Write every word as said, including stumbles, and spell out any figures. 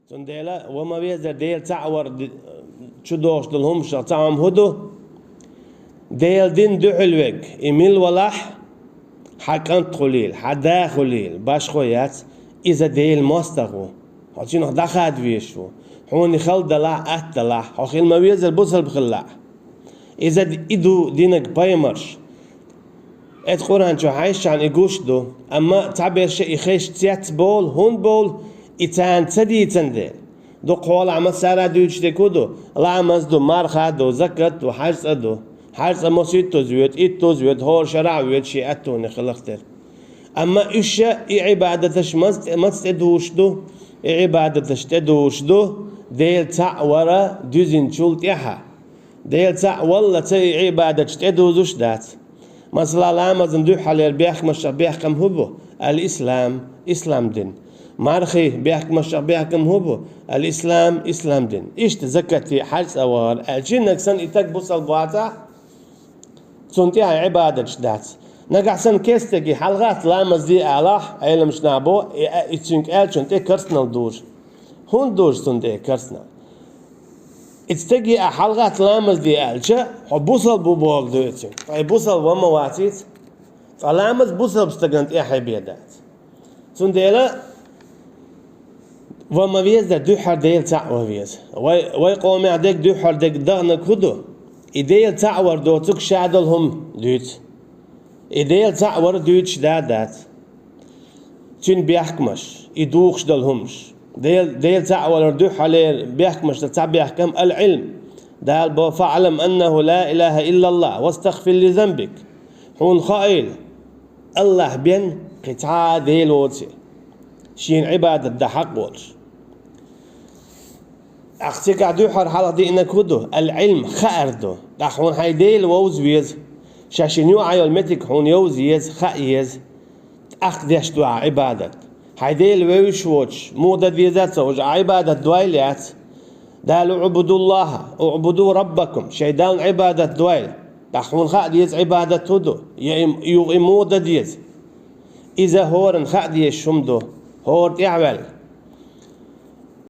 Цундела ва ма везара Дела цхьаъ вар ди-, чу дохуш долу хӀуманашах цхьа хӀума хӀун ду? Делан дин дуьхьал верг, и мила валахь, хьан кӀант хуьлийла, хьан да хуьлийла, башхо яц, иза Делан мостагӀа ву. Хьо цунах дӀахада везаш ву. Хьуна хала далахь, атта далахь, хьо хила ма везара бусалба хилалахь. Иза д-, и ду динан пайхамарш. Эцу Къуръан чу хьаьжча и гуш ду, амма цхьаберш и хезаш цецболу, хӀунда боху, и царна ца дийцина дела. Дукха хьолахь массара а дуьйцуш дерг хӀун ду? Ламаз ду, марха ду, закат ду, хьаьж цӀа ду. Хьаьж цӀа масийтта воьду, итта воьду, хӀора шарахь воьду, шен аттоне хиларх тера. Амма уьш и Ӏибадаташ маца тӀе, маца тӀе дузуш ду? И Ӏибадаташ тӀе дузуш ду Дела цхьаъ вара дуьзинчул тӀаьхьа. Дела цхьаъ валлалц и Ӏибадаташ тӀе дузуш дац. Масала, ламазан дуьххьарлера бехкамашах бехкам хӀун бу? Ал-ислам, ислам дин. Мархий бехкамашах бехкам хӀун бу? Ал-ислам, ислам дин. Иштта закатий, хьаьж цӀа вахар аьлла, чиннаг санна и стаг бусалба вацахь, цунна тӀехь Ӏибадаташ дац. Нагахь санна кестеге хьалагӀатта ламаз де алахь, Ӏеламчу наха бо, и, и цуьнга аьллачунна тӀе карснал дужу. ХӀунда дужу цунна тӀе карснал? И стеге а хьалагӀатта ламаз де аьлча, хьо бусалба ву бохург ду и цуьнга. Ткъа и бусалба ва ма ваций иза? Ткъа ламаз бусалба стагана тӀехь бен дац. Цундела ва ма везара дуьххьара Дела цхьаъ ван веза. Вай, вай къомехь дерг, дуьххьара дерг даханарг хӀун ду? И Дела цхьаъ вар доцург ша долу хӀума дуьйцу. И Дела цхьаъ вар дуьйцуш да а дац. Цуьнан бехкамаш, и духуш долу хӀуманаш. Дела, Дела цхьаъ валар дуьххьарлера бехкамашца цхьа бехкам ал-Ӏилм. Дала бо: «ФаӀлам аннаху ла илаха иллаллах, вастагъфир ли занбик». Хьуна хаийла, Аллахь бен кхин цхьа а Дела воций, шена Ӏибадат дан хьакъ волуш. Ахь цигахь дуьххьара хьалха диънарг хӀун ду? Ал-Ӏилм, хаар ду. ТӀаккха хьуна хьайн Дела вовза веза. Ша шена юкъахь йолу меттиг хьуна йовза еза, хаа еза. ТӀаккха деш ду ахь Ӏибадат. Хьайн Дела вевзаш воцуш, муха дан деза ца хууш, ахь Ӏибадат дой яц? Дала: «УӀбудуллаха, уӀбуду раббакум», шайн Далла Ӏибадат дой. ТӀаккха хьуна хаа деза Ӏибадат хӀун ду? Я и, юха и муха дан деза? Иза хӀоранна хаа дезаш хӀума ду, хӀора тӀаьхьаваьлла.